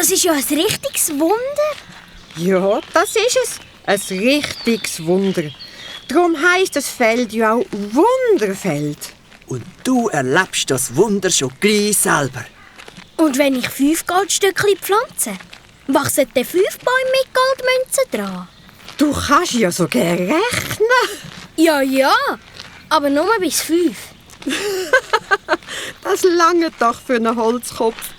Das ist ja ein richtiges Wunder. Ja, das ist es. Ein richtiges Wunder. Darum heisst das Feld ja auch Wunderfeld. Und du erlebst das Wunder schon gleich selber. Und wenn ich 5 Goldstückchen pflanze, wachsen dann 5 Bäume mit Goldmünzen dran? Du kannst ja so gerne rechnen. Ja, aber nur bis 5. Das lange doch für einen Holzkopf.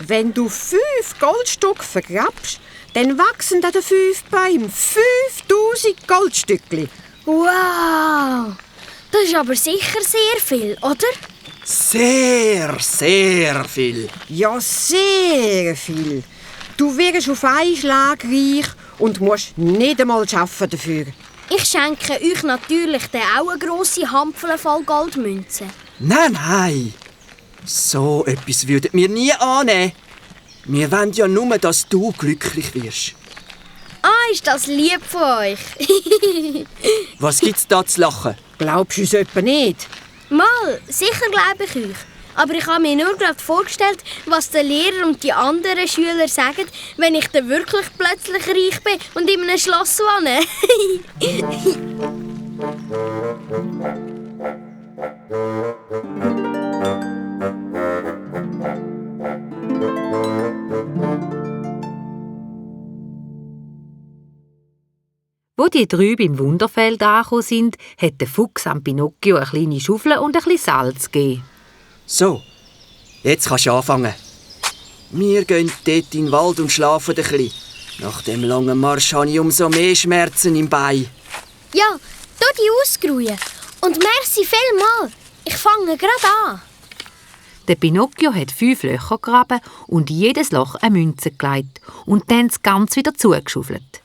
Wenn du 5 Goldstücke vergrabst, dann wachsen da 5 Bäume 5000 Goldstückli. Wow, das ist aber sicher sehr viel, oder? Sehr, sehr viel. Ja, sehr viel. Du wirst auf einen Schlag reich und musst nicht einmal arbeiten dafür. Ich schenke euch natürlich dann auch eine grosse Handvoll voll Goldmünzen. Nein. So etwas würden wir nie annehmen. Wir wollen ja nur, dass du glücklich wirst. Ist das lieb von euch. Was gibt's da zu lachen? Glaubst du uns etwa nicht? Mal, sicher glaube ich euch. Aber ich habe mir nur gerade vorgestellt, was der Lehrer und die anderen Schüler sagen, wenn ich dann wirklich plötzlich reich bin und in einem Schloss wohne. Wo die drei beim Wunderfeld angekommen sind, hat der Fuchs am Pinocchio eine kleine Schaufel und ein bisschen Salz gegeben. So, jetzt kannst du anfangen. Wir gehen dort in den Wald und schlafen ein bisschen. Nach dem langen Marsch habe ich umso mehr Schmerzen im Bein. Ja, tu die ausruhen. Und merci vielmal. Ich fange gerade an. Der Pinocchio hat 5 Löcher gegraben und in jedes Loch eine Münze gelegt und dann das Ganze wieder zugeschaufelt.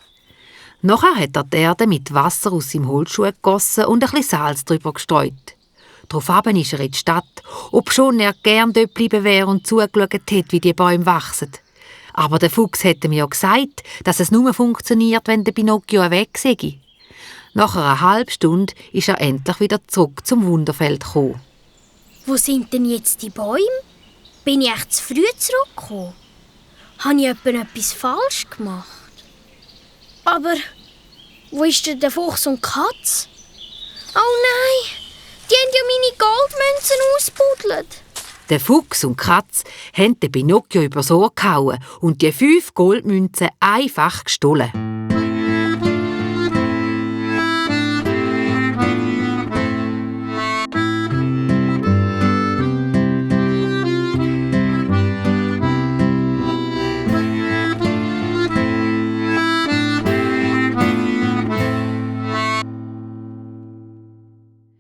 Nachher hat er die Erde mit Wasser aus seinem Holzschuh gegossen und ein bisschen Salz drüber gestreut. Daraufhin ist er in die Stadt, obschon er gern dort geblieben wäre und zugeschaut hätte, wie die Bäume wachsen. Aber der Fuchs hätte mir ja gesagt, dass es nur funktioniert, wenn der Pinocchio weg sei. Nach einer halben Stunde ist er endlich wieder zurück zum Wunderfeld gekommen. Wo sind denn jetzt die Bäume? Bin ich echt zu früh zurückgekommen? Habe ich etwas falsch gemacht? Aber wo ist denn der Fuchs und die Katze? Oh nein, die haben ja meine Goldmünzen ausgebuddelt. Der Fuchs und die Katze haben den Pinocchio übers Ohr gehauen und die 5 Goldmünzen einfach gestohlen.